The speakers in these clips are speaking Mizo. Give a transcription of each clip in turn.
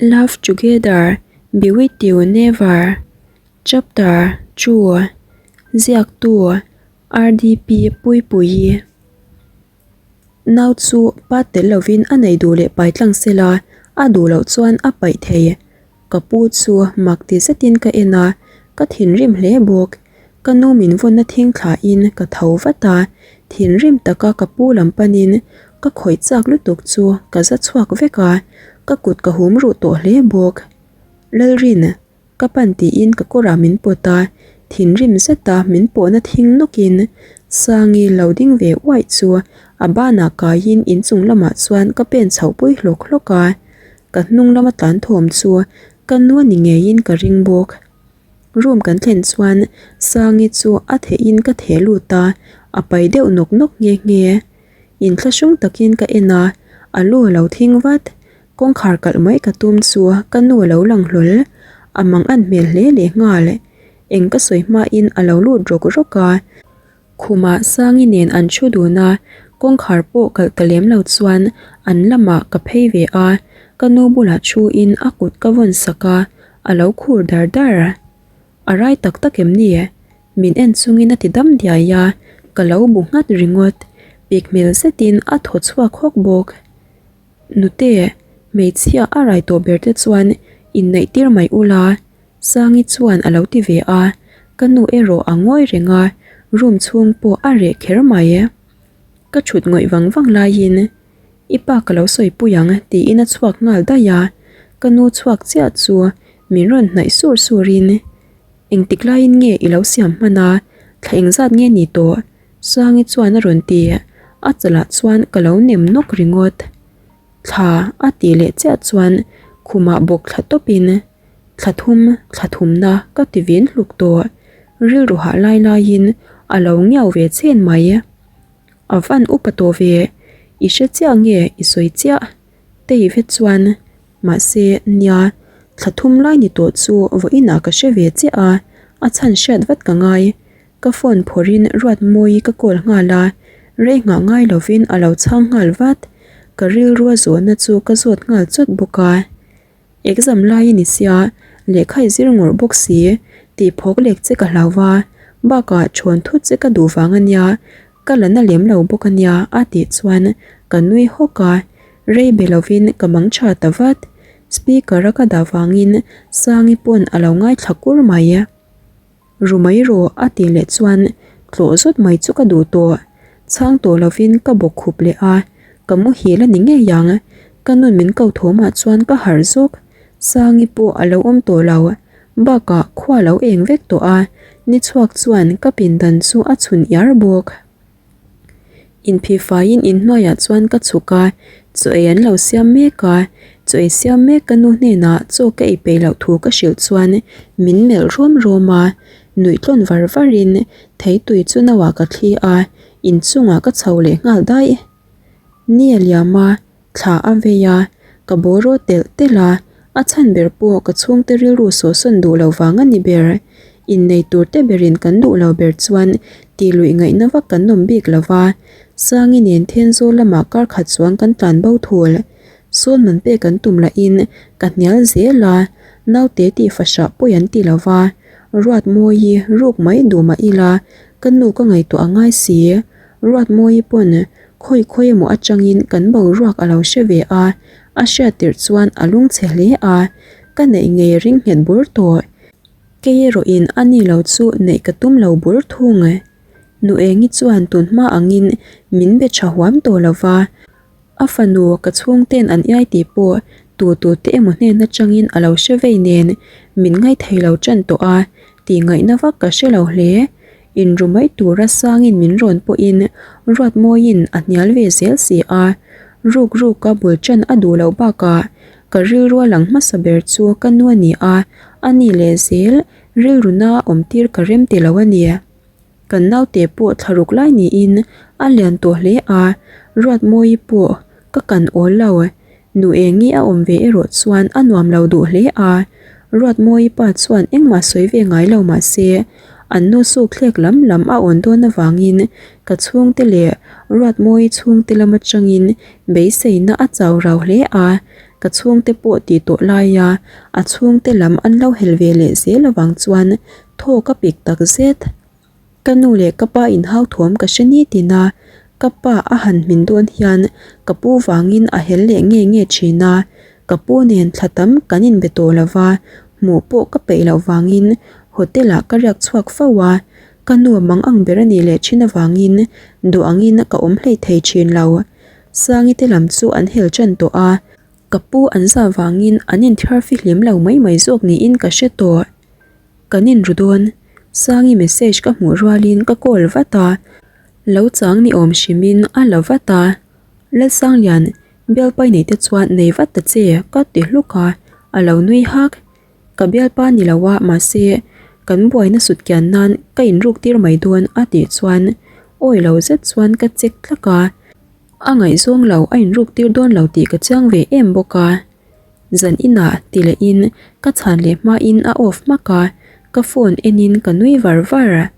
Love together, be with you never. Chapter 2 Ziaktu RDP Puipuii Nau chu pa tel lovin a nei duh leh pai tlang sela, a duh loh chuan a paih thei. Ka pu chu mak ti zetin ka en a, ka thinrim hle bawk. Ka nu min vawnna thing thlahin ka tho vat a, thinrim taka ka pu lam panin ka khawih chak lutuk chu ka za chhuak vek a, ka kut ka hum ruh tawh hle bawk. Lalrin, ka pan tiin ka kawrah min pawt a, thinrim zeta min pawhna thing nawkin Sangi lo ding ve uaih chu a banah kaiin inchung lamah chuan ka pen chhoh pui hlawk hlawk a, ka hnung lama tlan thawm chu ka nu a ni ngeiin ka ring bawk. Room kan thlen chuan Sangi chu a thehin ka theh lut a, a pai deuh nawk nawk nghe nghe. Inthlahrung takin ka en a, a lu a lo thing vat. Kawngkhar kalh mai ka tum chu ka nu a lo lang hlawl. A mang an hmel hle leh nghal. Eng ka sawi hmain a lo lut rawk rawk a. Khumah Sangi nen an thu dun a, kawngkhar pawh kalh ta lem lo chuan an lamah ka phei ve a, ka nu bulah thuin a kut ka vawn sak a, a lo khur dar dar. A rai tak tak em ni? Min en chungin a ti dam diai a, ka lo bu nghat ringawt. Pik hmel zetin a thaw chhuak hawk bawk. Nute, hmeichhia a rai tawh ber te chuan inneih tir mai ula, Sangi chuan a lo ti ve a, ka nu erawh a ngawi reng a, room chhung pawh a reh kher mai. Ka thut ngawih vang vang laiin, I pa ka lo sawi pui ang tiin a chhuak nghal daih a, ka nu chhuak chiah chu min rawn hnaih sur surin, Engtik laiin nge i lo siam hman a, thla engzat nge ni tawh? Sangi chuan a rawn ti, a chalah chuan ka lo nem nawk ringawt. Thla a tih leh chiah chuan khumah bawk thla tawpin, Thla thum, thla thumna ka ti vin hluk tawh. Rilru hah lai laiin a lo ngiau ve chen mai. A van upa tawh ve, i hre chiah nge i sawi chiah? Tei vet chuan, Mahse, nia, thla thum lai ni tawh chu vawiinah ka hre ve chiah a, a chhan hriat vat ka ngai. Ka phone phawrhin Ruatmawi ka call nghal a, rei nghah ngai lovin a lo chhang nghal vat. Ka rilrua zawhna chu ka zawt nghal chawt bawk a. Exam lai a ni sia, lehkha i zir ngawrh bawk si, tih phawk lek che ka hlau va, bakah chhawn thut che ka duh vang a nia, ka la na lem lo bawk a nia a tih chuan ka nui hawk a, rei be lovin ka mang tha ta vat. Speaker a ka dah vangin Sangi pawn a lo ngaithla kur mai. Ru mai rawh a tih leh chuan tlawh zawt mai chu ka duh tawh. Chhang tawh lovin ka bawk khup leh a, ka muhil a ni ngei ang. Ka nun min ko thawmah chuan ka harh zawk. Sangi pawh a lo awm tawh lo. Bakah khua lo eng vek tawh a, ni chhuak chuan ka pindan chu a chhun iar bawk. Inphihfaiin inhnuaiah chuan ka chhuk a, chaw ei an lo siam mek a, chaw ei siam mek ka nu hnenah chaw ka ei peih loh thu ka hrilh chuan min melh rawm rawm a, nuih tlawn var varin theitui chu no ah ka thli a, inchungah ka chho leh nghal daih. Ni a liam a. Thla a vei a, ka bawraw telh telh a, a chhan ber pawh ka chhungte rilru sawhsawn duh lo vang a ni ber. Innei tur te berin kan duh lo ber chuan tih luih ngaihna vak kan awm bik lo va, Sangi nen Thenzawl lamah kar khat chuan kan tlan bo thul. Sawn man pek an tum lahin ka hnial zel a, naute tih fahrah pawi an ti lo va, Ruatmawi ruk mai duh mah ila ka nu ka ngaihtuah a ngai si. Ruatmawi pawn Khawi khawi emaw atangin kan boruak a lo hre ve a, a hriat tirh chuan a lungchhe hle a, ka neih ngei ring nghet bur tawh. Kei erawhin a ni lo chu neih ka tum lo bur thung. Nu Engi chuan tun hma angin min be tha huam tawh lo va, a fanu ka chhungten an iai tih pawh tu tu te emaw hnen atangin a lo hre vei nen min ngaithei lo tan tawh a, tih ngaihna vak ka hre lo hle. Inru mai tura sangin min rawn pawhin Ruatmawiin a hnial ve zel si a, ruk ruka bul ṭan a duh loh bakah ka rilrua lang hmasa ber chu ka nu a ni a, a ni leh zel rilru na awm tir ka rem ti lo a ni. Kan naute pawh thla ruk lai niin a lian tawh hle a, Ruatmawii pawh ka kan awl lo. Nu Engi a awm ve erawh chuan a nuam lo duh hle a, Ruatmawii pa chuan engmah sawi ve ngai lo mah se, an nu suk thlek lam lam a awn dawn avangin ka chhungte leh Ruatmawii chhungte lam atangin beiseina a chau rau hle a. Ka chhungte pawh tih tawh laia a chhungte lam an lo hel ve leh zel avang chuan thaw ka pik tak zet. Ka nu leh ka pa inhau thawm ka hre nitin a, ka pa a han hmin dawn hian ka pu vangin a hel leh nge nge thin a, ka pu nen thla tam kan inbe tawh lo va, hmuh pawh ka peih loh vangin hotel ah ka riak chhuak fo a, ka nu mang ang ber a nih leh thin avangin duh angin ka awm hleih thei thin lo. Sangi te lam chu an hel tan tawh a, ka pu an zah vangin an inthiar fihlim lo mai mai zawk niin ka hre tawh. Kan inru dawn. Sangi message ka hmuh rualin ka call vat a, lo chang ni awm hrimin a la vat a. Lalsanglian, bialpa i neih te chuan nei vat ta che ka ti hluk a, a lo nui hak. Ka bialpa ni lo a mahse kan buaina sut kian nan ka inruk tir mai dawn a tih chuan awi lo zet chuan ka check tlak a. A ngaihzawng lo a inruk tir dawn lo tih ka chiang ve em bawk a. Zan inah ti lehin ka chhan leh hmain a off hmak a, ka phone enin ka nui var var.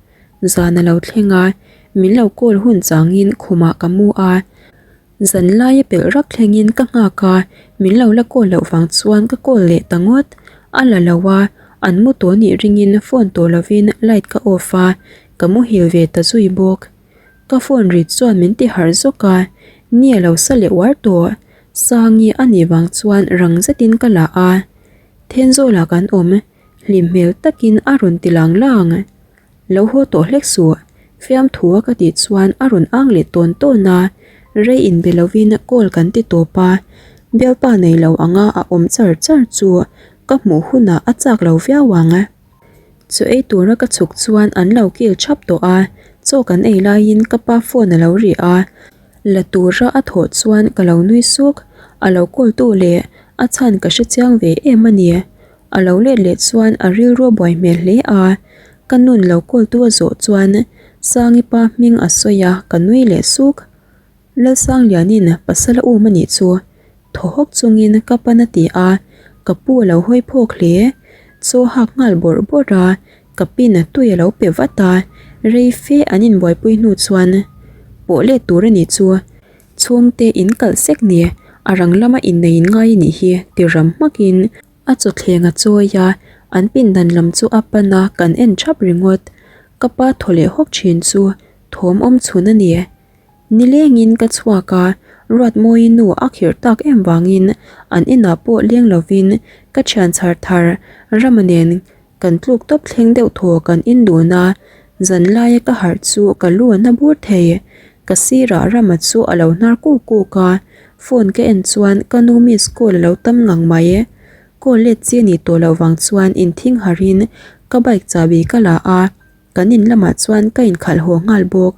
Zan a lo thleng a, min lo call hun changin khumah ka mu a. Zan laia pelh rak thlengin ka nghak a, min lo la call loh vang chuan ka call leh ta ngawt. A la lo a, an mu tawh nih ringin phone tawh lovin light ka off a, ka muhil ve ta zui bawk. Ka phone ri chuan min ti harh zawk a, ni a lo sa leh uar tawh. Sangi a nih vang chuan rang zetin ka la a, Thenzawlah kan awm, hlim hmel takin a rawn ti lang lang. Lo haw tawh hlek suh, fiamthu a ka tih chuan a rawn ang leh tawn tawn a, rei inbe lovin call kan ti tawp a, bialpa nei lo anga a awm char char chu ka hmuh hunah a chak lo viau ang. Chaw ei tura ka chhuk chuan an lo kil thap tawh a, chaw kan ei laiin ka pa phone a lo ri a, la tura a thawh chuan ka lo nui suk, a lo call tu leh a chhan ka hre chiang ve em a ni. A lo let leh chuan a rilru a buai hmel hle a, ka nun lo call tu a zawh chuan Sangi pa hming a sawi a, ka nui leh suk. Lalsanglianin pasal a um a nih chu thaw hawk chungin ka pan a ti a, ka pu a lo hawi phawk hle. Chaw hak nghal bawrh bawrh a, ka pin tui a lo pe vat a, rei fe an inbuaipui hnu chuan pawh let tur a nih chu. Chhungte in kalh sek ni, a rang lama innei in ngai a nih hi ti ram hmakin a chawthleng a chawi a, an pindan lam chu a pan a, kan en thap ringawt. Ka pa thaw leh hawk thin chu thawm awm chhun a ni. Nilengin ka chhuak a, Ruatmawi nu a khirh tak em vangin an inah pawh leng lovin ka thian chhar thar Rama nen kan tluk tawp thleng deuh thaw kan indun a, zan laia ka harh chu ka lu a na bur thei. Ka sirah Rama chu a lo hnar kuk kuk a, phone ka en chuan ka nu miss call a lo tam ngang mai. Call let chi a nih tawh loh vang chuan inthing harhin ka bike chahbi ka la a, kan in lamah chuan ka inkhalh haw nghal bawk.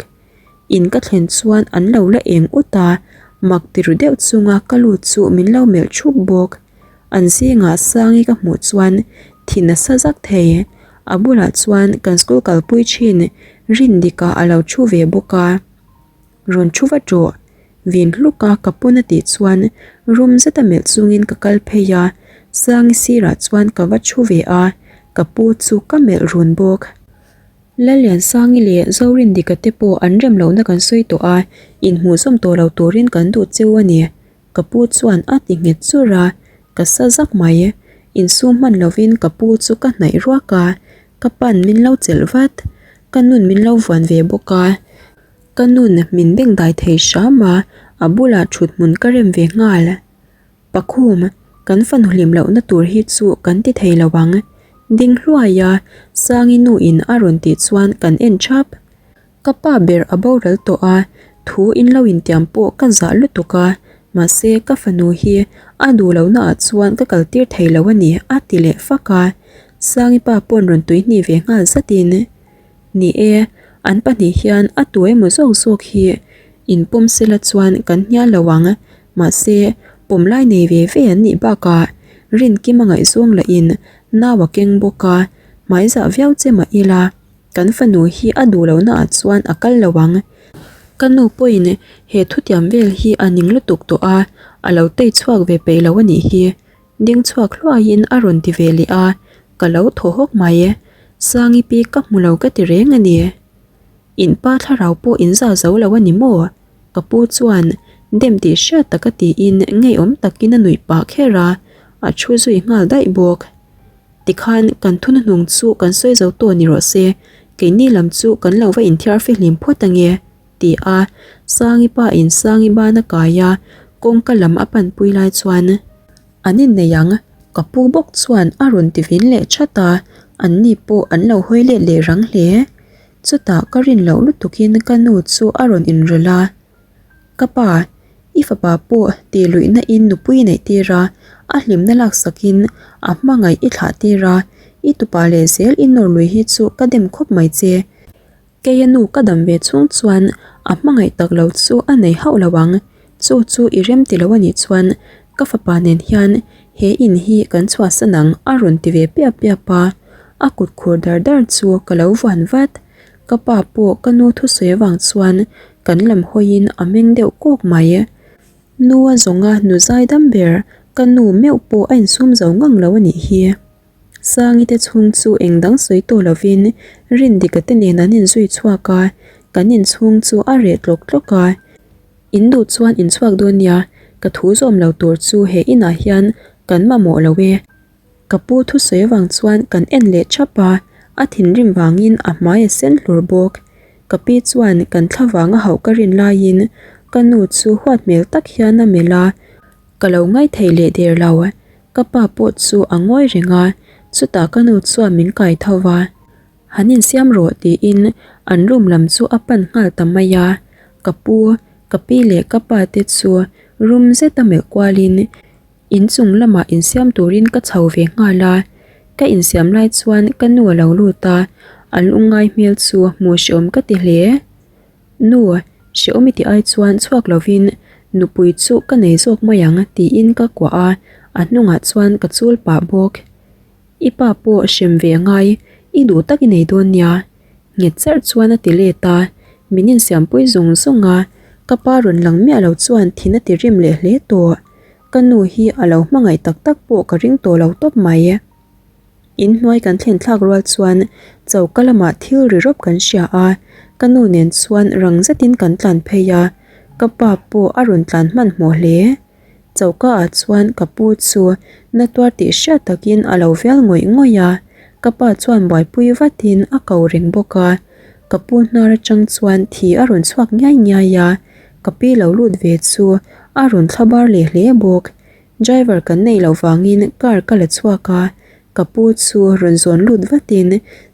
In ka thlen chuan an lo la eng ut a, mak ti ru deuh chunga ka lut chu min lo melh thup bawk. An zingah Sangi ka hmuh chuan thin a sa zak thei. A bulah chuan kan school kalpui thin Rindika a lo thu ve bawk a. Rawn thu vat rawh. Vin hluk a ka pawn a tih chuan rum zeta melh chungin ka kal phei a, Sangi sirah chuan ka va thu ve a, ka pu chu ka melh run bawk. Lalliansangi leh Zorindika te pawh an rem lohna kan sawi tawh a, inhmuhzawm tawh lo turin kan duh cheu a ni. Ka pu chuan a ti nghet chur a, ka sa zak mai. Insum hman lovin ka pu chu ka hnaih ruak a, ka pan min lo chelh vat. Ka nun min lo vuan ve bawk a, ka nun min bengdai thei hram a, a bulah thut hmun ka rem ve nghal. Pakhum, kan fanu hlim lohna tur hi chu kan ti thei lo ang. Ding hluai a, Sangi nu in a rawn tih chuan kan en thap. Ka pa ber a boral tawh a, thu in lo intiam pawh ka zah lutuk a, mahse ka fanu hi a duh lohna ah chuan ka kal tir thei lo a ni a ti leh fak a. Sangi pa pawn rawn tuihnih ve nghal zatin. Ni e, an pahnih hian a tu emaw zawk zawk hi inpawm sela chuan kan hnial lo ang. Mahse, pawm lai nei ve ve an nih bakah Rinkima ngaihzawng lahin nau a keng bawk a, hmaizah viau che mah ila kan fanu hi a duh lohna ah chuan a kal lo ang. Ka nu pawhin he thutiam vel hi a ning lutuk tawh a, a lo tei chhuak ve peih lo a nih hi. Ding chhuak hluaiin a rawn ti ve leh a, ka lo thaw hawk mai. Sangi pi ka hmu lo ka ti reng a ni. In pa thlarau pawh in za zo lo a ni maw? Ka pu chuan Dem tih hriat taka tiin ngeiawm takin a nuih pah kher a, a thu zui nghal daih bawk. Tikhan kan thuna hnung chu kan sawi zo tawh ni rawh se, keini lam chu kan lo va inthiar fihlim phawt ange, ti a Sangi pa in Sangi ban a kai a, kawngka lam a panpui lai chuan an innei ang, ka pu bawk chuan a rawn ti vin leh that a, anni pawh an lo hawi let leh rang hle. Chutah ka rin loh lutukin ka nu chu a rawn inrawlh a. Ka pa, i fapa pawh tih luihna in nupui i neih tir a, a hlimna laksak in a hmangaih i thlah tir a, i tupa leh zel i nawr lui hi chu ka dem khawp mai che. Keia nu ka dam ve chhung chuan a hmangaih tak lo chu a nei hauh lo ang, chu chu i rem ti lo a nih chuan ka fapa nen hian he in hi kan chhuahsan ang a rawn ti ve piap piap a, a kut khur dar dar chu ka lo vuan vat. Ka pa pawh ka nu thusawi avang chuan kan lam hawiin a meng deuh kawk mai. Nu a zawnga nu zaidam ber ka nu meuh pawh a insum zo ngang lo a nih hi. Sangi te chhung chu eng dang sawi tawh lovin Rindika te nen an inzui chhuak a, kan inchhung chu a reh tlawk tlawk a. In duh chuan inchhuak dawn nia, ka thu zawm lo tur chu he inah hian kan mamawh lo e. Ka pu thusawi avang chuan kan en leh thap a, a thinrim vangin a hmai a sen hlur bawk. Ka pi chuan kan thla vang a hauh ka rin laiin ka nu chu huat hmel tak hian a melh a, ka lo ngaithei leh der lo. Ka pa pawh chu a ngawi reng a, chutah ka nu chuan min kai tho va. Han insiam rawh tiin an room lam chu a pan nghal ta mai a, ka pu, ka pi leh ka pa te chu room zeta melh kualin Inchung lamah insiam turin ka chho ve nghal a, ka insiam lai chuan ka nu a lo lut a, a lungngai hmel chu hmuh hrehawm ka ti hle. Nu, hrehawm i tih ai chuan chhuak lovin nupui chu ka nei zawk mai ang tiin ka kuah a, a hnungah chuan ka chul pah bawk. I pa pawh hrem ve a ngai, i duh tak i nei dawn nia. Nghet charh chuan a ti let a, min insiampui zung zung a, ka pa rawn lang miah lo chuan thin a ti rim leh hle tawh. Ka nu hi a lo hmangaih tak tak pawh ka ring tawh lo tawp mai. In hnuai kan thlen thlak rual chuan choka lamah thil ri rawp kan hria a, ka nu nen chuan rang zetin kan tlan phei a, ka pa pawh a rawn tlan hmanhmawh hle. Choka ah chuan ka pu chu na tuar tih hriat takin a lo vial ngawih ngawih a, ka pa chuan buaipui vatin a ko reng bawk a, ka pu hnar atang chuan thi a rawn chhuak ngiai ngiai a, ka pi lo lut ve chu a rawn thla bar leh hle bawk. Driver kan neih loh vangin car ka la chhuak a, ka pu chu rawn zawn lut vatin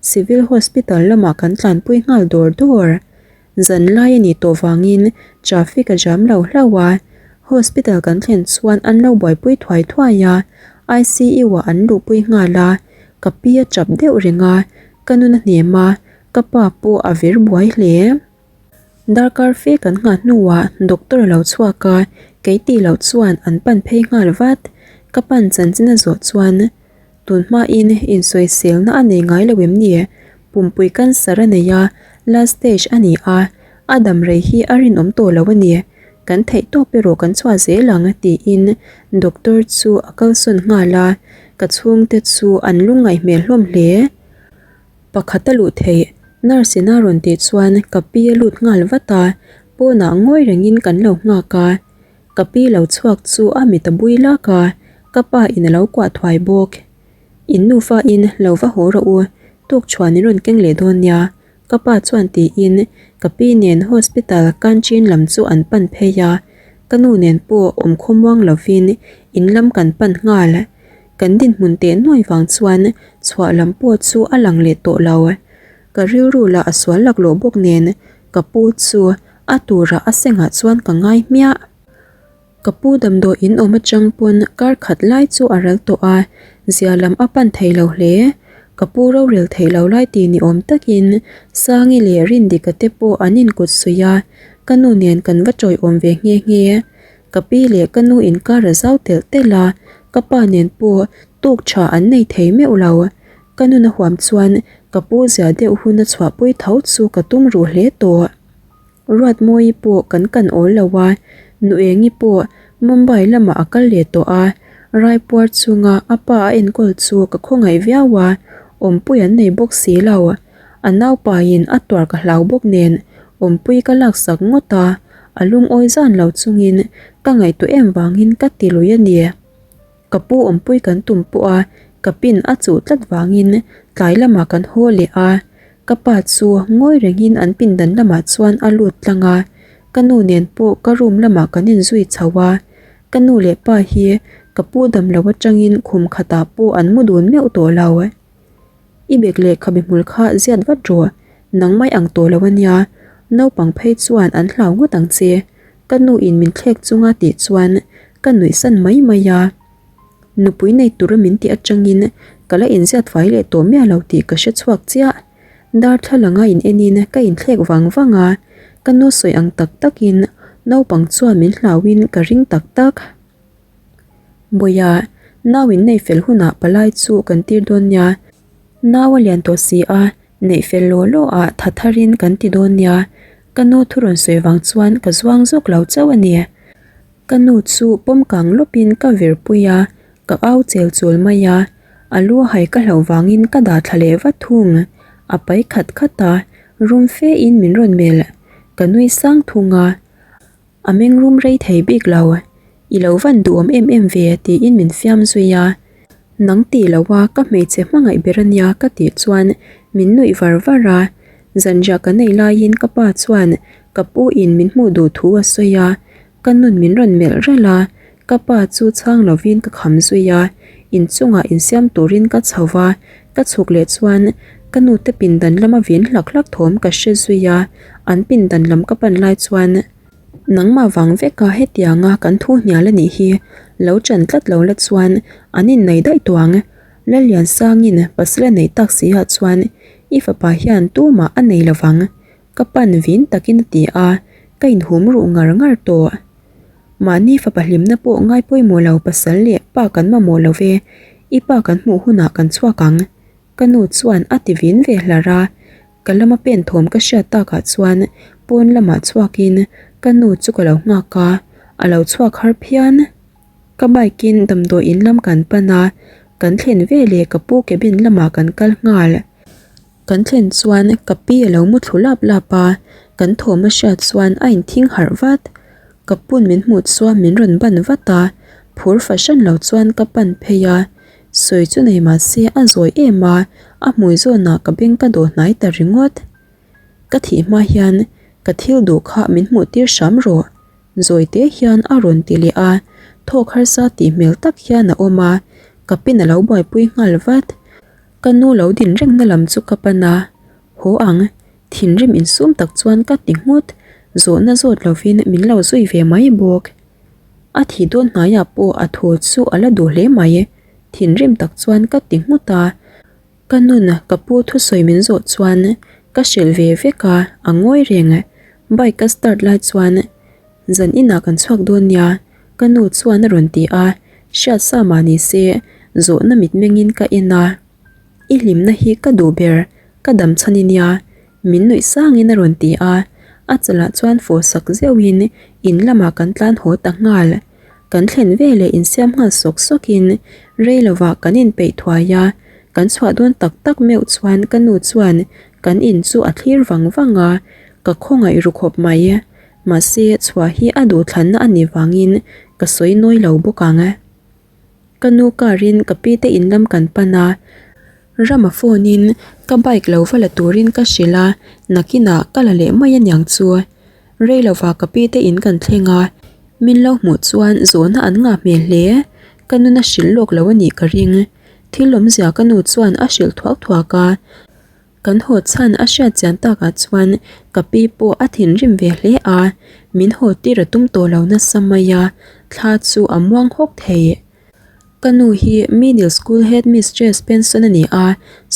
Civil Hospital lamah kan tlanpui nghal dawr dawr. Zan lai a nih tawh vangin traffic a jam lo hlauh a, hospital kan thlen chuan an lo buaipui thuai thuai a, I_C_U ah an luhpui nghal a, ka pi a tap deuh reng a, ka nun a hnem a, ka pa pawh a vir buai hle. Darkar fe kan nghah hnuah doctor a lo chhuak a, kei tih loh chuan an pan phei nghal vat, ka pan chanchin a zawh chuan Tun hmain insawiselna a nei ngai lo em ni? Pumpui cancer a nei a, last stage a ni a, a dam rei hi a rinawm tawh lo a ni. Kan theih tawp erawh kan chhuah zel ang tiin doctor chu a kalsawn nghal a, ka chhungte chu an lungngaih hmel hlawm hle. Pakhat a luh theih, nurse in a rawn tih chuan ka pi a lut nghal vat a, pawnah ngawi rengin kan lo nghak a. Ka pi lo chhuak chu a mit a bui lak a, ka pa in a lo kuah thuai bawk. In nufa in lo va haw rawh u, tuk chhuan in rawn keng leh dawn nia, ka pa chuan tiin ka pi nen hospital Kanchin lam chu an pan phei a, ka nu nen pawh awm khawmuang lovin in lam kan pan nghal. Kan dinhmun teh nuai vang chuan chhuah lam pawh chu a lang leh tawh lo. Ka rilru lah a sual laklawh bawk nen ka pu chu a turah a sengah chuan ka ngai hmiah. Ka pu damdawi in awm atang pawn kar khat lai chu a ral tawh a, zia lam a pan thei lo hle. Ka pu rorel thei lo lai ti ni awm takin Sangi leh Rindika te pawh an inkut suih a, ka nu nen kan va tawiawm ve nghe nghe. Ka pi leh ka nu inkar a zau telh telh a, ka pa nen pawh tuk tha an nei thei meuh lo. Ka nun a huam chuan ka pu zia deuh hun a chhuahpui tho chu ka tum ruh hle tawh. Ruatmawi pawh kan kan awl lo a, Nuengi pawh Mumbai lamah a kal leh tawh a, Raipuar chunga a pa a enkawl chu ka khawngaih viau a, awmpui an nei bawk si lo. A naupaiin a tuar ka hlau bawk nen awmpui ka laksak ngawt a, A lungawi zan lo chungin ka ngaihtuah em vangin ka ti lui a ni. Ka pu awmpui kan tum pawh a, ka pin a chuh tlat vangin tlai lamah kan haw leh a. Ka pa chu ngawi rengin an pindan lamah chuan a lut tlang a, ka nu nen pawh ka room lamah kan inzui chho a. Ka nu leh pa hi ka pu dam lo atangin khum khatah pawh an mu dun meuh tawh lo. I bek leh khabe hmul kha ziat vat rawh, nang mai ang tawh lo a nia, naupang phei chuan an hlau ngawt ang che, ka nu in min thlek chunga tih chuan ka nuih san mai mai a. Nupui nei tura min tih atangin ka la inziat fai leh tawh miah lo tih ka hre chhuak chiah. Darthlalanga in enin ka inthlek vang vang a, ka nu sawi ang tak takin naupang chuan min hlauhin ka ring tak tak. Bawia, nau in nei fel hunah palai chu kan tir dawn nia. Nau a lian tawh si a, neih fel law law ah tha tharin kan ti dawn nia. Ka nu thu rawn sawi vang chuan ka zuang zawk lo chauh a ni. Ka nu chu pawm kang lawpin ka vir pui a, ka au chel chul mai a. A lu hai ka hlauh vangin ka dah thla leh vat thung. A pai khat khat a, rum fe in min rawn melh. Ka nui sang thung a. A meng rum rei thei bik lo. I lo van duhawm em em ve tiin min fiam zui a. Nang tih lo a ka hmeichhe hmangaih ber a nia ka tih chuan min nuih var var a. Zanriah ka nei laiin ka pa chuan ka pu in min hmuh duh thu a sawi a. Ka nun min rawn melh ralh a, ka pa chu chhang lovin ka kham zui a. Inchungah insiam turin ka chho va, ka chhuk leh chuan ka nute pindan lama vin hlak hlak thawm ka hre zui a, an pindan lam ka pan lai chuan Nangmah vang veka hetianga kan thu hnial a nih hi lo ṭan tlat lo la chuan an innei daih tawh ang. Lalliansangin pasal a neih tak si ah chuan i fapa hian tumah a nei lovang ka pan vin takin a ti a, ka inhum ruh ngar ngar tawh. Mahni fapa hlimna pawh ngai pawimawh lo pasal leh pa kan mamawh lo ve, i pa kan hmuh hunah kan chhuak ang. Ka nu chuan a ti vin ve hlar a, ka lama pen thawm ka hriat takah chuan pawn lamah chhuakin ka nu chu ka lo nghak a, a lo chhuak har phian. Ka bike in damdawi in lam kan pan a, kan thlen veleh ka pu cabin lamah kan kal nghal. Kan thlen chuan ka pi a lo mu thlu lap lap a, kan thawm a hriat chuan a inthing harh vat. Ka pun min hmuh chuan min rawn ban vat a, phur fahran lo chuan ka pan phei a. Sawi chu nei mah se a zawi em a, a hmui zawnah ka beng ka dawh hnai ta ringawt. Ka thih hma hian ka thil duh kha min hmuh tir hram rawh. Zawi te hian a rawn ti leh a, thawk harsa tih hmel tak hian a awm a, ka pin a lo buaipui nghal vat. Ka nu lo din rengna lam chu ka pan a, haw ang, thinrim insum tak chuan ka ti nghut, zawhna zawt lovin min lo zui ve mai bawk. A thih dawn hnaiah pawh a thu chu a la duh hle mai, thinrim tak chuan ka ti nghut a. Ka nun ka pu thusawi min zawh chuan ka hrilh ve vek a, a ngawi reng. Bike ka start lai chuan zan inah kan chhuak dawn nia, ka nu chuan a rawn ti a, hriat sa mah ni se zawhna mitmengin ka en a. I hlimna hi ka duh ber, ka dam chhan i nia, Min nuih sangin a rawn ti a, a chalah chuan fawh sak zeuhin in lamah kan tlan haw ta nghal. Kan thlen veleh insiam nghal sawk sawkin rei lovah kan inpeih thuai a, kan chhuah dawn tak tak meuh chuan ka nu chuan kan in chu a thlir vang vang a, ka khawngaih ru khawp mai. Mahse, chhuah hi a duhthlanna a nih vangin ka sawi nawi lo bawk ang. Ka nu car in ka pi te in lam kan pan a, Rama phone in ka bike lo va la turin ka hrilh a, nakinah ka la leh mai aniang chu. Rei lovah ka pi te in kan thleng a, min lo hmuh chuan zawhna an ngah hmel hle. Ka nuna hrilh lawk lo anih ka ring. Thil awmzia ka nu chuan a hrilh thuak thuak a. Kan haw chhan a hriat chian takah chuan ka pi pawh a thinrim ve hle a, min haw tir a tum tawh lo nasa mai a, thla chu a muang hawk thei. Ka nu hi middle school headmistress pension a ni a,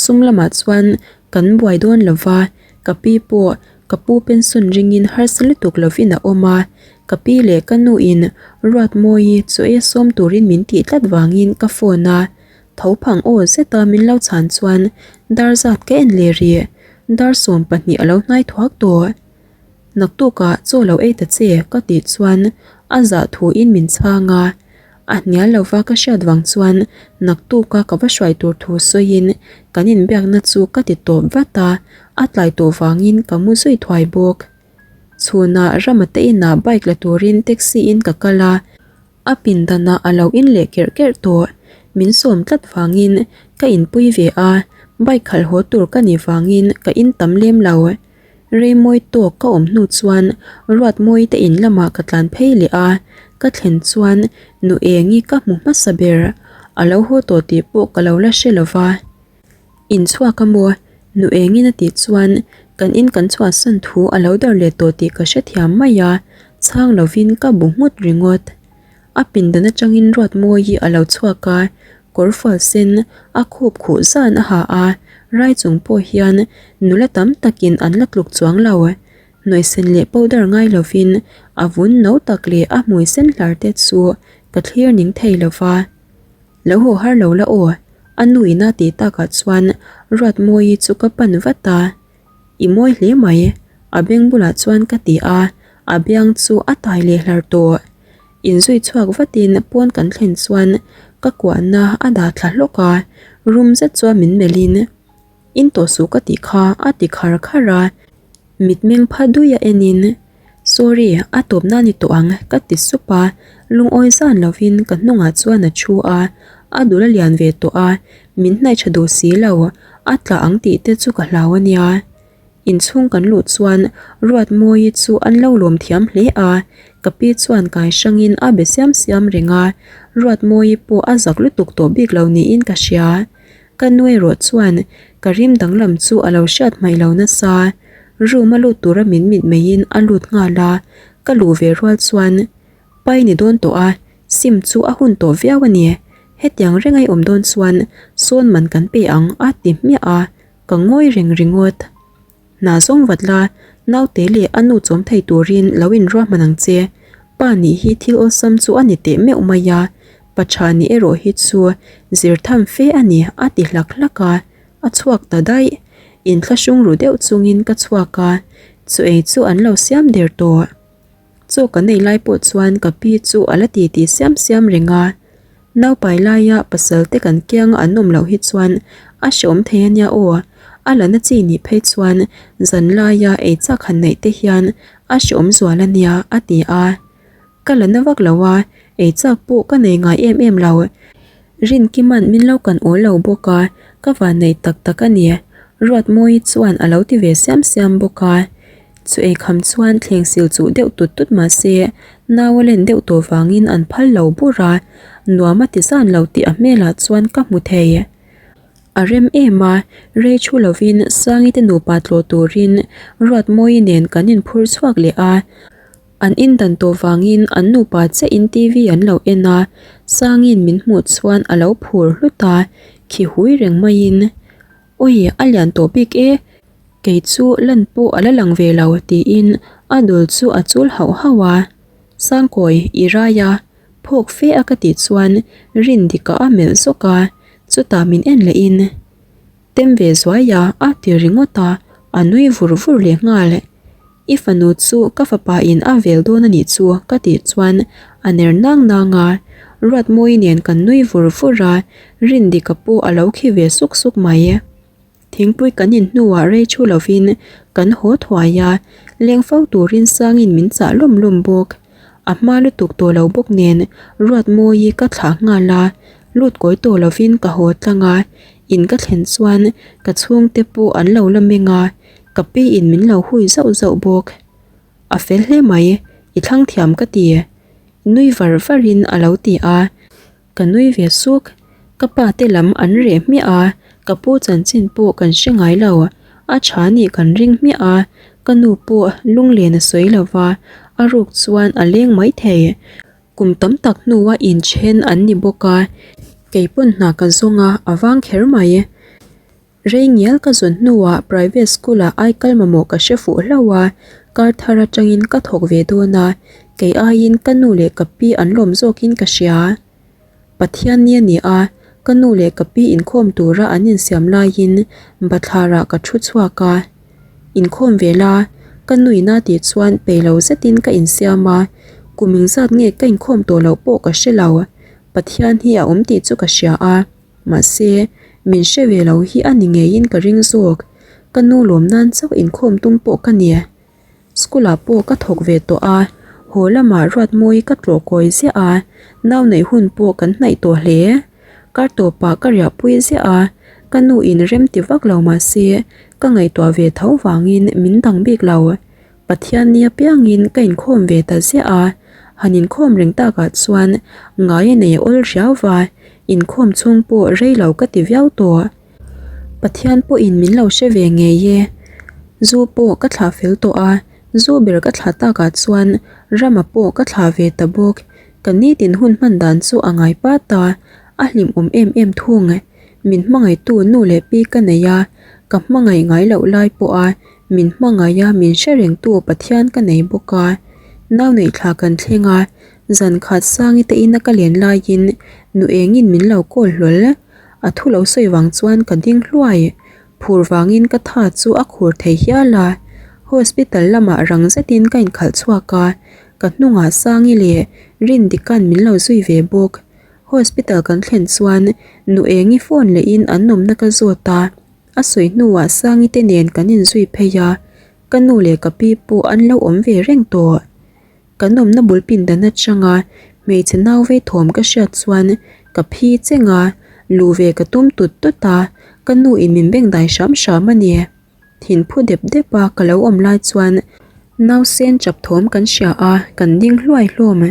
sum lamah chuan kan buai dawn lo va, ka pi pawh ka pu pension ringin harsa lutuk lovin a awm a, ka pi leh ka nuin Ruatmawii chaw ei sawm turin min tih tlat vangin ka phone a. Tho phang aw zeta min lo chhan chuan dar zat ka en leh rih, dar 12 a lo hnai thuak tawh. Naktukah chaw lo ei ta che ka tih chuan a zah thuin min chhang a, a hnial lova ka hriat vang chuan naktuka ka va hruai tur thu sawiin kan inbiakna chu ka ti tawp vat a, a tlai tawh vangin ka mu zui thuai bawk. Chhunah Rama te inah bike la turin taxi in ka kal a, a pindanah a lo in leh kerh kerh tawh. Min sawm tlat vangin ka inpui ve a, bike khalh haw tur ka nih vangin ka in tam lem lo. Reimawi tawk ka awm hnu chuan Ruatmawi te in lamah ka tlan phei leh a, ka thlen chuan nu Engi ka hmu hmasa ber. A lo haw tawh tih pawh ka lo la hre lo va. In chhuak a maw? Nu Engin a tih chuan kan in kan chhuahsan thu a lo dar leh tawh tih ka hrethiam mai a, chhang lovin ka bu nghut ringawt. A pindan atangin Ruatmawi a lo chhuak a, kawrfual sen a khup khuh zan a ha a, rai chung pawh hian nula tam takin an la tluk chuang lo. Hnuaisen leh powder ngai lovin a vun no tak leh a hmui sen hlar te chu ka thlir ning thei lo va. Lo haw har lo la aw, a nu ina tih takah chuan Ruatmawi chu ka pan vat a. I mawi hle mai, a beng bulah chuan ka ti a, a biang chu a tai leh hlar tawh. Inzui chhuak vatin pawn kan thlen chuan ka kuahna a dah thla hlawk a, rum zet chuan min melhin, In tawh suh ka tih kha a ti khar khar a, mitmeng pha dui a enin, Sorry, a tawpna a ni tawh ang ka ti sup a, lungawi zan lovin ka hnungah chuan a thu a, a dul a lian ve tawh a, min hnaih tha duh si lo, a tla ang tih te chu ka hlau a nia. Inchhung kan luh chuan Ruatmawii chu an lo lawm thiam hle a, ka pi chuan kai hrangin a be siam siam reng a, Ruatmawii pawh a zak lutuk tawh bik lo niin ka hria. Ka nu erawh chuan ka rim danglam chu a lo hriat hmaih lo nasa. Room a lut tura min mitmeiin a lut nghal a, ka luh ve rual chuan Pai ni dawn tawh a, sim chu a hun tawh viau a ni. Hetiang reng ai awm dawn chuan sawn man kan pe ang a ti hmiah a, ka ngawi reng ringawt. Hna zawng vat la, naute leh a nu chawm thei turin lo inruahman ang che. Pa nih hi thil awlsam chu a ni teh meuh mai a, pa tha nih erawh hi chu zir tham fe a ni a ti hlak hlak a, a chhuak ta daih. Inthlahrung ru deuh chungin ka chhuak a, chu ei chu an lo siam der tawh. Chaw kan ei lai pawh chuan ka pi chu a la titi siam siam reng a, naupai laia pasal te kan kianga an awm loh hi chuan a hreawm thei a nia aw, a la na chi nih phei chuan zan laia ei chak han neih te hian a hreawm zual a nia a ti a. Ka la na vak lo a, ei chak pawh ka nei ngai em em lo. Rinkima'n min lo kan awl lo bawk a, ka van nei tak tak a ni. Ruatmawii chuan a lo ti ve siam siam bawk a. Chu eikham chuan thleng sil chuh deuh tut tut mah se, nau a len deuh tawh vangin an phal lo bur a, nuam a ti zan lo tih a hmelah chuan ka hmu thei. A rem em a, rei thu lovin Sangi te nupa tlawh turin Ruatmawii nen kan inphur chhuak leh a. An indan tawh vangin an nupa chiahin TV an lo en a, Sangi'n min hmuh chuan a lo phur hlut a, khi hui reng maiin, Awi, a lian tawh bik e, kei chu lan pawh a la lang ve lo tiin a dul chu a chul hauh hauh a. Sangkawi, i rai a, phawk fe a ka tih chuan Rindika a melh zawk a, chutah min en lehin, Tem ve zuai a, a ti ringawt a, a nui vur vur leh nghal. I fanu chu ka fapa in a vel dawn a nih chu ka tih chuan a ner nang nang a, Ruatmawii nen kan nui vur vur a, Rindika pawh a lo khi ve suk suk mai. Thingpui kan in hnuah rei thu lovin kan haw thuai a, leng fo turin Sangin min chah lawm lawm bawk. A hma lutuk tawh lo bawk nen Ruatmawii ka thlah nghal a, lut kawi tawh lovin ka haw tlang a, in ka thlen chuan ka chhungte pawh an lo la meng a, ka pi in min lo hui zauh zauh bawk. A fel hle mai, i thlang thiam ka ti. Nui var var in a lo ti a. Ka nui ve suk. Ka pa te lam an reh hmiah a, ka pu chanchin pawh kan hre ngai lo. A tha nih kan ring hmiah a, ka nu pawh lunglen a sawi lo va, a ruk chuan a leng mai thei. Kum tam tak hnua inthen an ni bawk a, kei pawn hna ka zawng a, a vang kher mai. Rei ngial ka zawn hnuah private school ah ai kal mamawh ka hre fuh hlauh a, kar thar atangin ka thawk ve dawn a, kei aiin ka nu leh ka pi an lawm zawkin ka hria. Pathian ni a ni a, ka nu leh ka pi inkhawm tura an insiam laiin bathlarah ka thu chhuak a. Inkhawm ve la, ka nuina tih chuan peih lo zetin ka insiam a, kum engzat nge ka inkhawm tawh loh pawh ka hre lo, Pathian hi a awm tih chu ka hria a. Mahse, min hre ve lo hi a ni ngeiin ka ring zawk. Ka nu lawm nan chauh inkhawm tum pawh ka ni. School ah pawh ka thawk ve tawh a, haw lamah Ruatmawi ka tlawh kawi ziah a, nau neih hun pawh kan hnaih tawh hle. Kar tawpah ka riahpui ziah a, ka nu in rem ti vak lo mah se ka ngaihtuah ve tho vangin min dang bik lo. Pathian ni apiangin ka inkhawm ve ta ziah a, han inkhawm reng takah chuan ngai a nei awl riau va, inkhawm chhung pawh rei lo ka ti viau tawh. Pathian pawhin min lo hre ve ngei e. Zu pawh ka thlah fel tawh a, zu ber ka thlah takah chuan Rama pawh ka thlah ve ta bawk. Ka nitin hun hman dan chu a ngai pat a, a hlimawm em em thung. Min hmangaihtu nu leh pi ka nei a, ka hmangaih ngai loh lai pawha min hmangaih a min hre rengtu Pathian ka nei bawk a. Nau neih thla kan thleng a, zan khat Sangi te ina ka len laiin nu engin min lo kawl hlawl. A thu lo sawi vang chuan ka ding hluai. Phur vangin ka tha chu a khur thei hial a. Hospital lamah rang zetin ka inkhalh chhuak a, ka hnungah Sangi leh Rindika'n min lo zui ve bawk. Hospital kan thlen chuan nu Engi phone lehin an awmna ka zawt a, a sawi hnuah Sangi te nen kan inzui phei a, ka nu leh ka pi pawh an lo awm ve reng tawh. Kan awmna bul pindan atanga hmeichhe nau vei thawm ka hriat chuan ka phi cheng a, luh ve ka tum tut tut a, ka nu in min beng dai hram hram a ni. Thin phu dep dep a ka lo awm lai chuan nausen chap thawm kan hria a, kan ding hluai hlawm.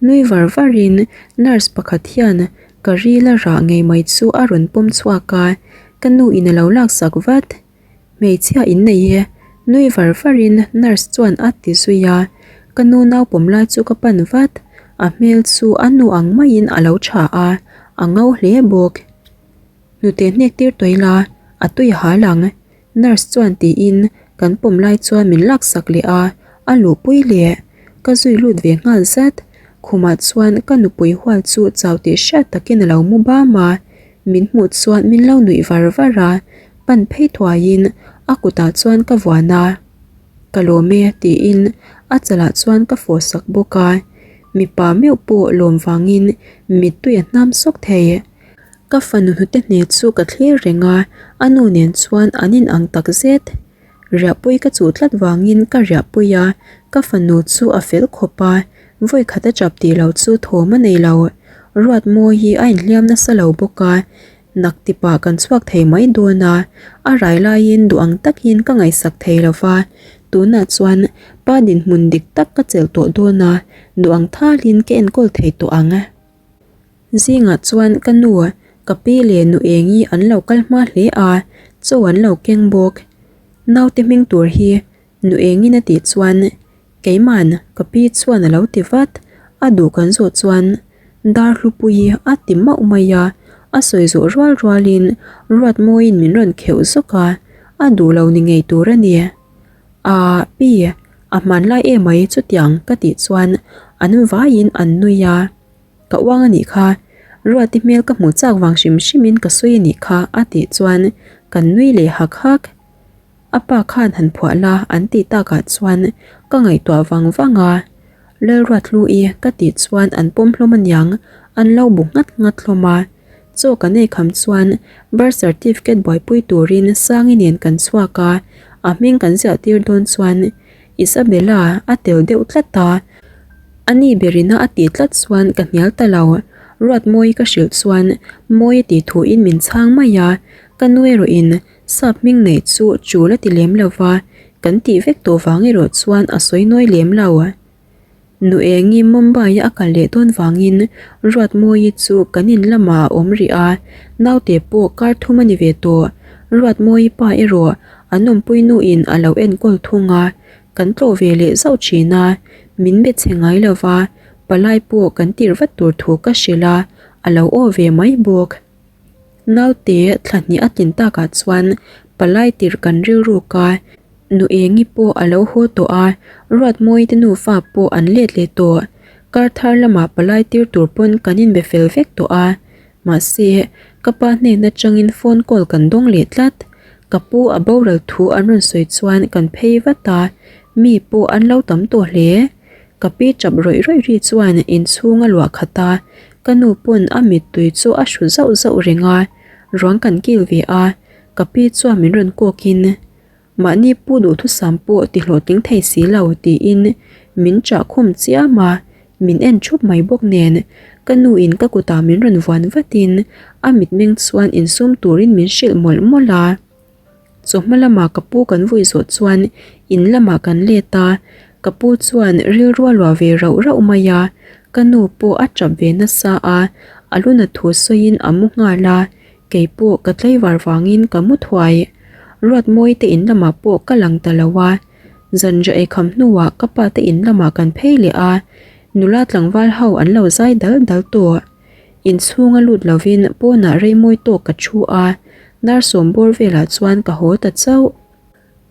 Nui var var in nurse pakhat hian ka ril a rah ngei mai chu a rawn pawm chhuak a, ka nu in a lo laksak vat. Hmeichhia in nei e, nui var var in nurse chuan a ti zui a, ka nu naupawm lai chu ka pan vat, a hmel chu a nu ang maiin a lo tha a, a ngo hle bawk. Hnute hnek tir tawih la, a tui a hal ang, nurse chuan tiin kan pawm lai chuan min laksak leh a, a luhpui leh. Ka zui lut ve nghal zat, khumah chuan ka nupui hual chu chau tih hriat takin a lo mu bam a, min hmuh chuan min lo nuih var var a, pan phei thuaiin a kutah chuan ka vuan a, Ka lawm e tiin a chalah chuan ka fawh sak bawk a, mipa meuh pawh lawm vangin mittui a hnam sawk thei. Ka fanu hnute hne chu ka thlir reng a, a nu nen chuan an inang tak zet. Riahpui ka chuh tlat vangin ka riahpui a, ka fanu chu a fel khawp a, vawi khat a chap tih loh chu thawm a nei lo. Ruatmawi hi a inhliam nasa lo bawk a, Nak tipah kan chhuak thei mai dawn a, a rai laiin duh ang takin ka ngaihsak thei lo va, tunah chuan pa dinhmun dik tak ka chelh tawh dawn a, duh ang thalin ka enkawl thei tawh ang. Zingah chuan ka nu, ka pi leh nu Engi an lo kal hma hle a, chaw an lo keng bawk. Naute hming tur hi Nu Engin a tih chuan Keiman ka pi chuan a lo ti vat, a duh kan zawh chuan Darhlupuii a ti mauh mai a, a sawi zawh rual rualin Ruatmawiin min rawn kheuh zawk a, a duh lo ni ngei tur a ni. Aa pi, a hmanlai emai chutiang ka tih chuan an vaiin an nui a, ka uang a nih kha, Ruati hmel ka hmuh chak vang hrim hrimin ka sawi a nih kha a tih chuan kan nui leh hak hak. A pa khan han phuah la an tih takah chuan ka ngaihtuah vang vang a, Lalruathlui ka tih chuan an pawm hlawm aniang, an lo bu nghat nghat hlawm a. Chaw kan ei kham chuan birth certificate buaipui turin Sangi nen kan chhuak a, a hming kan ziah tir dawn chuan Isabella a tel deuh tlat a, a ni berina a tih tlat chuan ka hnial ta lo, Ruatmawi ka hrilh chuan Mawi a tih thuin min chhang mai a, ka nu erawhin Sap hming neih chu chul a ti lem lo va, kan tih vek tawh vang erawh chuan a sawi nawi lem lo. Nu Engi Mumbai-a a kal leh dawn vangin Ruatmawii chu kan in lamah a awm rih a, naute pawh kar thum a ni ve tawh. Ruatmawii pa erawh an awmpui nuin a lo enkawl thung a, kan tlawh ve leh zauh thin a, min be chhe ngai lo va, palai pawh kan tirh vat tur thu ka hrilh a, a lo aw ve mai bawk. Naute thla hnih a tlin takah chuan palai tirh kan rilruk a, nu Engi pawh a lo haw tawh a, Ruatmawi te nufa pawh an let leh tawh. Kar thar lamah palai tir tur pawn kan inbe fel vek tawh a, mahse ka pa hnen atangin phone call kan dawng leh tlat. Ka pu a boral thu an rawn sawi chuan kan phei vat a, mi pawh an lo tam tawh hle. Ka pi tap rawih rawih ri chuan inchhung a luah khat a, ka nu pawn a mittui chu a hru zauh zauh reng a, ruang kan kil ve a, ka pi chuan min rawn kawk in, Mahni pu duhthusam pawh ti hlawhtling thei si lo tiin min chah khum chiam a, min en thup mai bawk nen ka nu in ka kutah min rawn vuan vatin a mitmeng chuan insum turin min hrilh mawlh mawlh a. Chawhma lamah ka pu kan vui zawh chuan in lamah kan let a, ka pu chuan rilru a luah ve rauh rauh mai a, ka nu pawh a tap ve nasa a, a luna thu sawiin a mu nghal a, kei pawh ka tlaivar vangin ka mu thuai. Ruatmawi te in lamah pawh ka lang ta lo a, zanriah eikham hnuah ka pa te in lamah kan phei leh a, nula tlangval ho an lo zai dal dal tawh. Inchhunga lut lovin pawnah rei mawi tawk ka thu a, dar sawm bawr velah chuan ka haw ta chauh.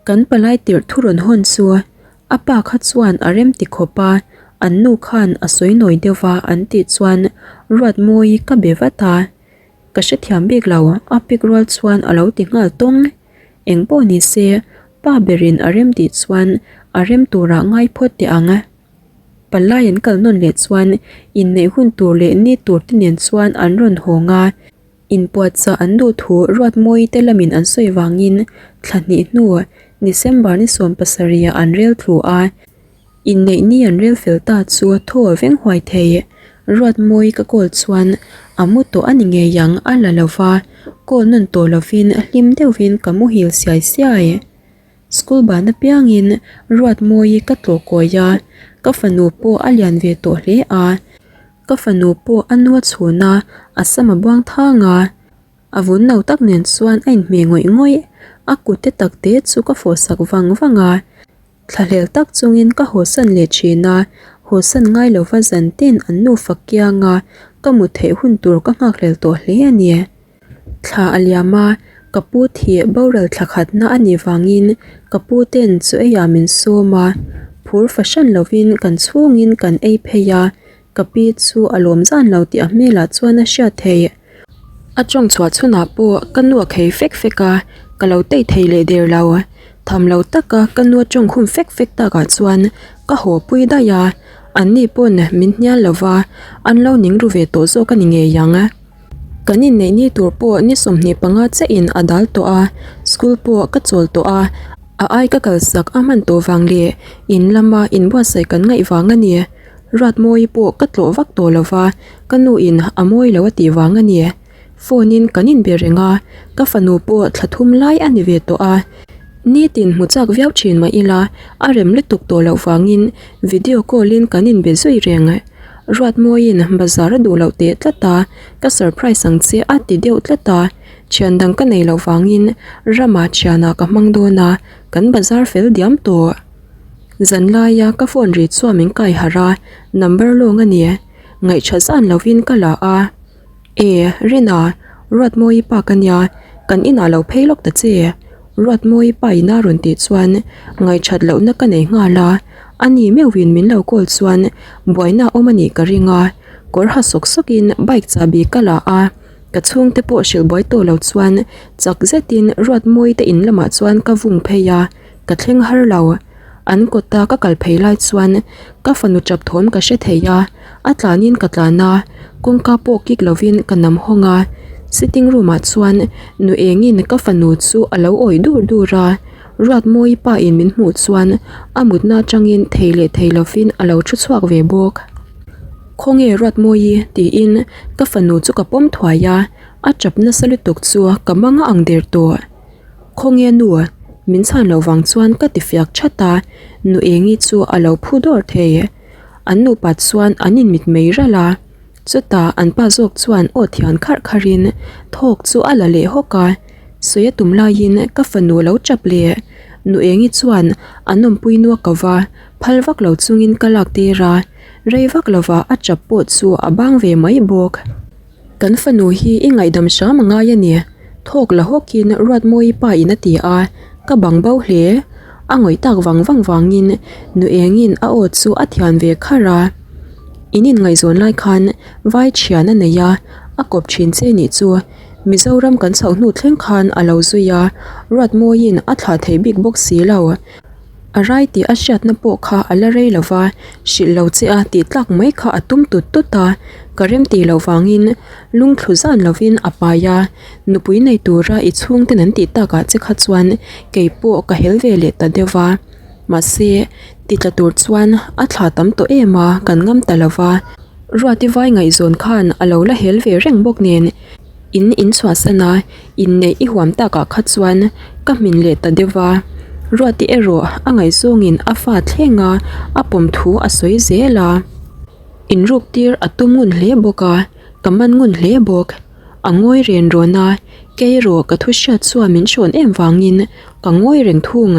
Kan palai tirh thu rawn hawn chu a pa kha chuan a rem ti khawp a, an nu khan a sawi nawi deuh va an tih chuan Ruatmawi ka be vat a, ka hrethiam bik lo a pik rual chuan a lo ti nghal tawng. Eng pawh ni se pa berin a rem tih chuan a rem turah ngai phawt teh ang. Palai an kal nawn leh chuan inneih hun tur leh ni tur te nen chuan an rawn hawng a, inpuahchah an duh thu Ruatmawi te lamin an sawi vangin thla hnih hnu December ni 17 ah an rel thlu a, inneih ni an rel fel ta chu thaw a veng huai thei. Ruatmawi ka call chuan a mu tawh a ni ngei ang a la lo va, call nawn tawh lovin hlim deuhin ka muhil siai siai. School ban apiangin Ruatmawi ka tlawh kawi a, ka fanu pawh a lian ve tawh hle a. Ka fanu pawh a nu a chhun a, a sam a buang thang a. A vun no tak nen chuan a inhmeh ngawih ngawih. A kut te tak te chu ka fawhsak vang vang a. Thlahlel tak chungin ka hawsan leh thin a, hawsan ngai lova zan ten an nufa kianga ka mut theih hun tur ka nghakhlel tawh hle a ni. Thla a liam a, ka pu thih boral thla khatna a nih vangin ka pu ten chu eiah min sawm a, phur fahran lovin kan chhungin kan ei phei a, ka pi chu a lawm zan lo tih a hmelah chuan a hriat theih. A tawng chhuah chhunah pawh ka nu a khei fek fek a, ka lo tei thei leh der lo. Tham lo taka ka nu a tawng khum fek fek takah chuan ka haw pui daih a, anni pawn min hnial lova, an lo ning ru ve tawh zawk a ni ngei ang. Kan inneih ni tur pawh ni 25 chiah in a dal tawh a, school pawh ka chawl tawh a, a ai ka kalsak a hman tawh vang leh in lama inbuatsaih kan ngaih vang a ni. Ruatmawi pawh ka tlawh vak tawh lo va, ka nu in a mawi lo a tih vang a ni. Phone in kan inbe reng a, ka fanu pawh thla thum lai a ni ve tawh a. Nitin hmu chak viau thin mah ila, a rem lutuk tawh loh vangin video call in kan inbe zui reng. Ruatmawiin bazar a duh loh teh tlat a, ka surprise ang che a ti deuh tlat a, thian dang ka nei loh vangin ramah thianah ka hmang dawn a, kan bazar fel diam tawh. Zanlaia ka phone ri chuan min kai harh a, number lawng a ni, ngaihṭha zan lovin ka la a. E, Rina, Ruatmawi pa ka nia, kan inah lo phei lawk ta che. Ruatmawi pa ina rawn tih chuan ngaihṭhat lohna ka nei nghal a, a ni meuhin min lo call chuan buaina a awm a nih ka ring a, kawr ha sawk sawkin bike chahbi ka la a, ka chhungte pawh hrilh buai tawh lo chuan chak zetin Ruatmawi te in lamah chuan ka vung phei a, ka thleng har lo. An kawta ka kal phei lai chuan ka fanu tap thawm ka hre thei a, a tlanin ka tlan a, kawngka pawh kik lovin ka nam hawng a, sitting room ah chuan nu engin ka fanu chu a lo awih dur dur a, Ruatmawi pa in min hmuh chuan a mutna atangin thei leh thei lovin a lo thu chhuak ve bawk. Khawnge Ruatmawi tiin ka fanu chu ka pawm thuai a, a tap nasa lutuk chu ka mang a ang der tawh. Khawnge nu? Min chhan loh vang chuan ka ti fiak that a, nu Engi chu a lo phu dawr thei. An nupa chuan an inmit mai ralh a, chutah an pa zawk chuan aw thian kharh kharhin thawk chu a la leh hawk a, sawi a tum laiin ka fanu lo tap leh. Nu Engi chuan an awmpui nu a ko va, phal vak lo chungin ka lak tir a, rei vak lovah a tap pawh chu a bang ve mai bawk. Kan fanu hi i ngaihdam hram a ngai a ni, thawk la hawkin Ruatmawi pa in a ti a, ka bang bo hle. A ngawih tak vang vang vangin nu engin a aw chu a thian ve kharh a. In inngaihzawn lai khan vai thian a nei a, a kawp thin che nih chu Mizoram kan chhoh hnu thleng khan a lo zui a, Ruatmawiin a thlah thei bik bawk si lo. A rai tih a hriatna pawh kha a la rei lo va, hrilh lo che a tih tlak mai kha a tum tut tut a, ka remti loh vangin lungthlu zan lovin a pai a, nupui nei tura i chhungten an tih takah che kha chuan kei pawh ka hel ve leh ta deuh va. Mahse, ti tla tur chuan a thla tam tawh em a, kan ngam ta lo va. Ruati vai ngaihzawn khan a lo la hel ve reng bawk nen in inchhuahsan a, inneih i huam takah kha chuan ka hmin leh ta deuh va. Ruati erawh a ngaihzawngin a fa thleng a, a pawm thu a sawi zel a. Inruk tir a tum ngun hle bawk a, ka man ngun hle bawk. A ngawi ren rawn a, kei erawh ka thu hriat chuan min hrawn em vangin ka ngawi reng thung.